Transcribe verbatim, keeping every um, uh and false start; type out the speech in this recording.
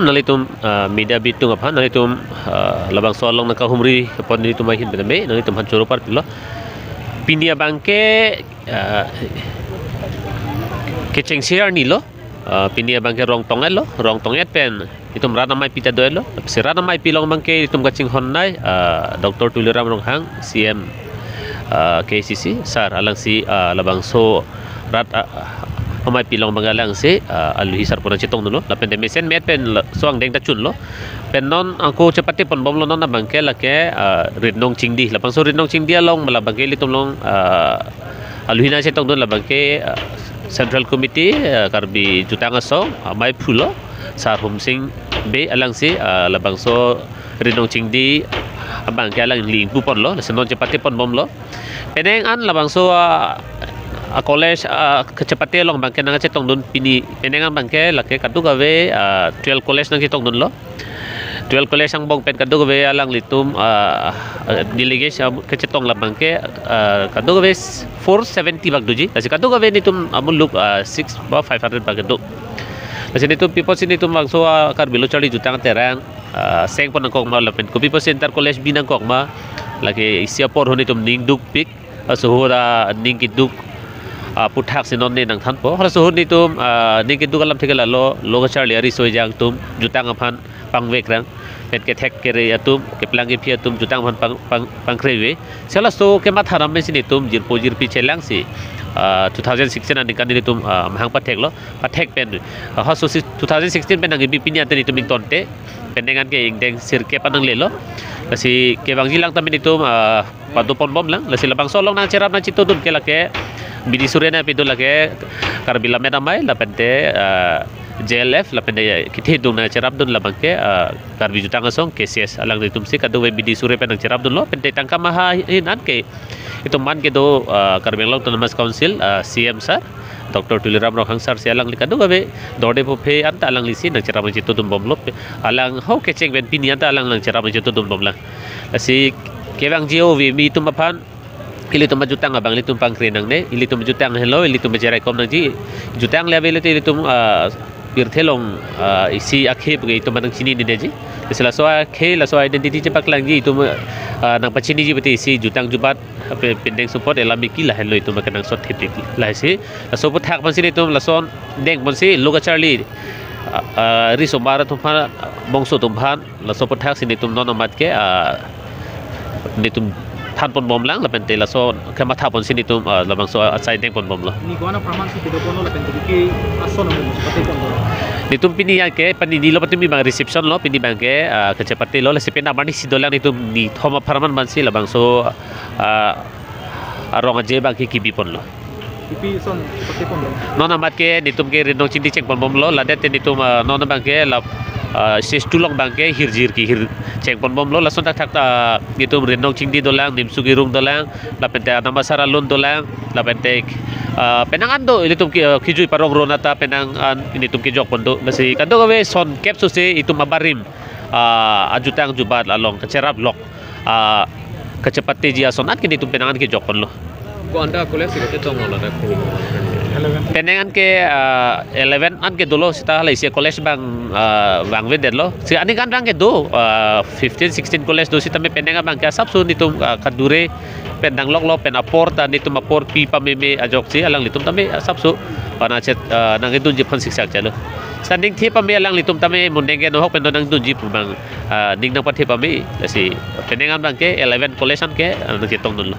Nanglitum, ah, media bitung aphan, nanglitum, ah, labangso along nangkahumri pon nelitum ahin pename, nanglitum aphan choro parpilo. Pini abangke, ah, kechengsi arni lo, ah, pini abangke rong tong-et lo, rong tong-et pen itum rat amei pi ta do-et lo, si rat amei pi along abangke itum kachinghon nai, ah, Doctor Tuliram Ronghang, C M, ah, K C C, sir, alangsi, ah, labangso rat, ah, amei pi along abang alangsi, ah, aluhi sar puna chetongdunlo. Lapen te mesen met pen la-, so angdeng ta chunlo. Pen non ako chepate ponbomlo non abangke lake, ah, Ritnong Chingdi. Labangso Ritnong Chingdi along labangke ilitum along, ah, aluhi nangchetongdun labangke, ah, Central Committee, ah, Karbi Jutang Asong, ah, amei phulo, sir Humsing Bey alangsi, ah, labangso Ritnong Chingdi abangke alangli ingpu ponlo, lasi non chepate ponbomlo. Penang an labangso, ah, a college, ah, kachepate along abangke nangchetongdun pini, penang an abangke lake kadokave, ah, twelve college nangchetongdunlo. Twelve college angbong pen kadokave alanglitum, ah, ah, delegation kachetong labangke, ah, kadokave four seventy bak doji. Lasi kadokave nelitum amuluk, ah, six ba five hundred bak do. Lasi nelitum pi apotsi nelitum labangso, ah, Karbi Lo Charli Jutang Terang, ah, seng pon nangkok ma lapen kopi apotsi inter college bi nangkok ma, lake isi apor ahut nelitum ning dukpik, laso ahut aning keduk, ah, aputhaksi non ne nangthanpo. Laso ahut nelitum, ah, ning keduk alam thek ke lalo, lo kacharli ariso ejang atum, jutang aphan pangvek rang, pen kethek kere atum, keplang kephi atum, jutang aphan pang, pang, pangkreve. Si laso kematha ram pensi nelitum jirpo jirpi chelangsi, ah, two thousand sixteen aningkan nelitum, ah, mahang patheklo, pathek pen, ah, halaso si two thousand sixteen pen nangkebi pini ante nelitum ingtonte, penang an ke ingdeng sirkep an nanglelo. Lasi kevangji lang tame nelitum, ah, pado ponbom lang. Lasi labangso along nangcherap nangchetongdun ke lake B D Sure nangpi do, lake Karbi Lammet Amei, lapen te, ah, J L F, lapen te kethedung nangcherapdun labangke, ah, Karbi Jutang Asong, K C S, alanglitumsi kadokave B D Sure pen nangcherapdunlo, pen te tangka maha ahin an ke itum man kedo, ah, Karbi Anglong Autonomous Council, ah, C M sir, Doctor Tuliram Ronghang sir si alangli kadokave dorde pho phe anta alanglisi nangcherap nangchetongdunbomlo. Alang ho kecheng pen pini anta alang nangcherap nangchetongdunbom lang. Lasi kevangji ove mi atum aphan, ilitum ajutang abang ilitum pangkre nangne, ilitum jutang helo, ilitum bejerai kom nangji, jutang le ave ilote ilitum, ah, pirthe along, ah, isi akhei puke itum nangchinine deji. Lasi laso akhei, laso identity chepaklangji itum, ah, nangpachiniji pute isi jutang jubat, ape pindeng support elam iki lahenlo itum kenangsot thepik. Lasi laso aputhak pensi nelitum lason deng pensi lo kacharli, ah, ah, risomar atum aphan, bongso atum aphan, laso aputhaksi nelitum non amat ke, ah, nelitum than ponbom lang, lapen te laso kematha pensi nelitum, ah, labangso asai deng ponbomlo. Ni ko-an apharman si kedo ponlo lapen te ke ason amo chepate ponlo. Nelitum pini ya ke panini lo, pini abang reception lo, pini abangke, ah, kachepatelo, lasi pen amarni si dolang nelitum nithom apharman pensi labangso, ah, arong aje abangke kebi ponlo. Kopi ason chepate ponlo? Non amat ke nelitum ke Ritnong Chingdi cheng ponbomlo, ladet te nelitum, ah, non abangke la, ah, stage two along abangke hirjir kehir cheng ponbomlo, lason thakthak ta nelitum Ritnong Chingdi dolang, Nimsu Kirung dolang, lapen te Anam Asar Alun dolang, lapen te, ah, penang an do, ilitum ke, ah, kejui parong ron ata penang an nelitum kejok pon do. Lasi kadokave son kep sose itum abarim, ah, ajutang jubat along kacherap lok, ah, kachepateji ason an ke nelitum penang an kejok ponlo. Ko-anta college si kachetong lo ladak pini? Penang an ke, ah, eleven an ke dolo seta hala isi college abang, ah, vangvedetlo. Si aningkan rang ke do, ah, fifteen, sixteen college do sitame penang abangke asapso nelitum, ah, kadure pen dangloklo pen apor ta nelitum apor pi pameme ajoksi alanglitum tame asapso, ah, nangchet, ah, nangkedunji aphan siksak chalo. Seta ningthe pame alanglitum tame mundeng ke nohok pen do nangdunji pu abang, ah, ning nangpathe pame. Lasi penang an abangke eleven college an ke, ah, nangchetongdunlo.